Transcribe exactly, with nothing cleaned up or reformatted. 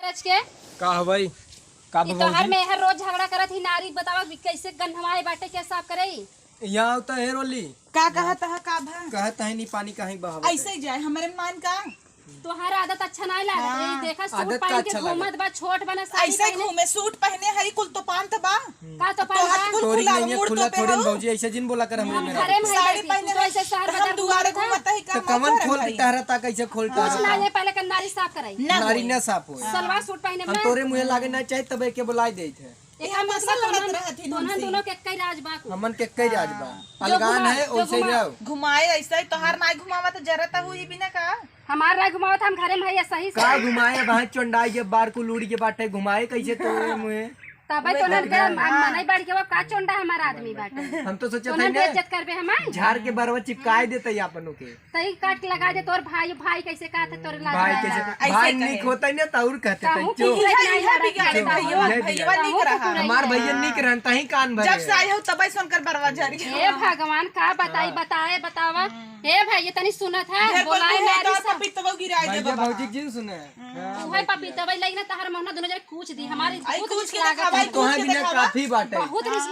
सोच के का हवई? का ई तोहर बबूजी? मेहर रोज झगड़ा करत ही, नारी बतावा कि कैसे गंधवाए बाटे, के साफ करई? यहाँ तो हेर ओली। का कहत ह, का भा? कहत है नी पानी काहे बहावत है? ऐसे ही जाए, हमरे मान का? तोहार आदत अच्छा नाहीं लागत। हाँ। ये देखा, सूट आदत का पहन के अच्छा घूमत लागत? बा, छोट बना साड़ी ऐसे ही पहने। घूमे, सूट पहने है, कुल तो पांत बा। का तो तोहार पांत बा? कुल तोरी खुला, नहीं है, मूड़ खुला तो पे थोड़ी न हो। भौजी, ऐसे जिन बोला कर हमरे हम मेरा। घरे में सही साड़ी रहती, पहने तू तो ऐसे शहर हम बाजार दुआरे घूमत है। घूमत है, का तो कवन खोल के तहरा ता कैसे खोलता कुछ है? ना, ये पहले के नारी साफ कराई। ना नारी होई। ना साफ होई। सलवार सूट पहने हम में। तोरे मुँहे लागे ना चाहे तब एके बुलाई देत है। एका मतलब लड़त तोहन, रहत ही तोहन हमसे। दोनों के एक्कै राज बा कुल। हमन के एक्कै राज बा। हाँ। जो अलगान घुमा-, है, जो ओइसे घुमा-, रहो। घुमाए ऐसा ही, तोहार नाई घुमावा तो जरत हुई भी ना का? हमार नाई घुमावा तो हम घरे में है, सही से। का घुमाए, वहाँ चोंडाई के बार कुल उड़ी के बाटे, घुमाए कैसे तोरे मुँहे? तबे तो उनके हाँ। मनई बाड़ी के बा, का चोंडा हमार आदमी बाटे। हम तो सोचत तो हई उन्हें ना, बेइज्जत करबे हमार। झाड़ के बरवा चिपकाए देते ही आपनों के। तई काट लगा दे तोर भाई, भाई कैसे कहत है तोरे लाज भाई ना कैसे? आवे। ऐसे भाई कहे। निक होता ही ना तो और कहते कहूँ तई जो। कुकुर इहे, नहीं इहे लड़त बिगाड़े है। भैया, ये भैया बिगाड़े। निक कहूँ रहा। कुकुर हमार नहीं भैया लड़त। निक रहन तहीं कान भरे। जब से आए हो तब ऐसन कर बरवा झर गया। हे भगवान, का बताई, हाँ। बताए, बतावा। हम्म। हे भाई, ये तनी सुनत है, ढेर बोलाए बोलती है, नारी तो सब। पपीतवा गिराए दे भैया बाबा। भौजी जिन सुने। हम्म। हाँ, उहे भैया। पपीतवा लई ना तहर महुना दोनों जने कूच दी, हमारी आई बहुत कूच रिस्क के लागत देखावा, है। आई कूच तोहे के बिना देखावा। काफी बाटे। बहुत रिस्क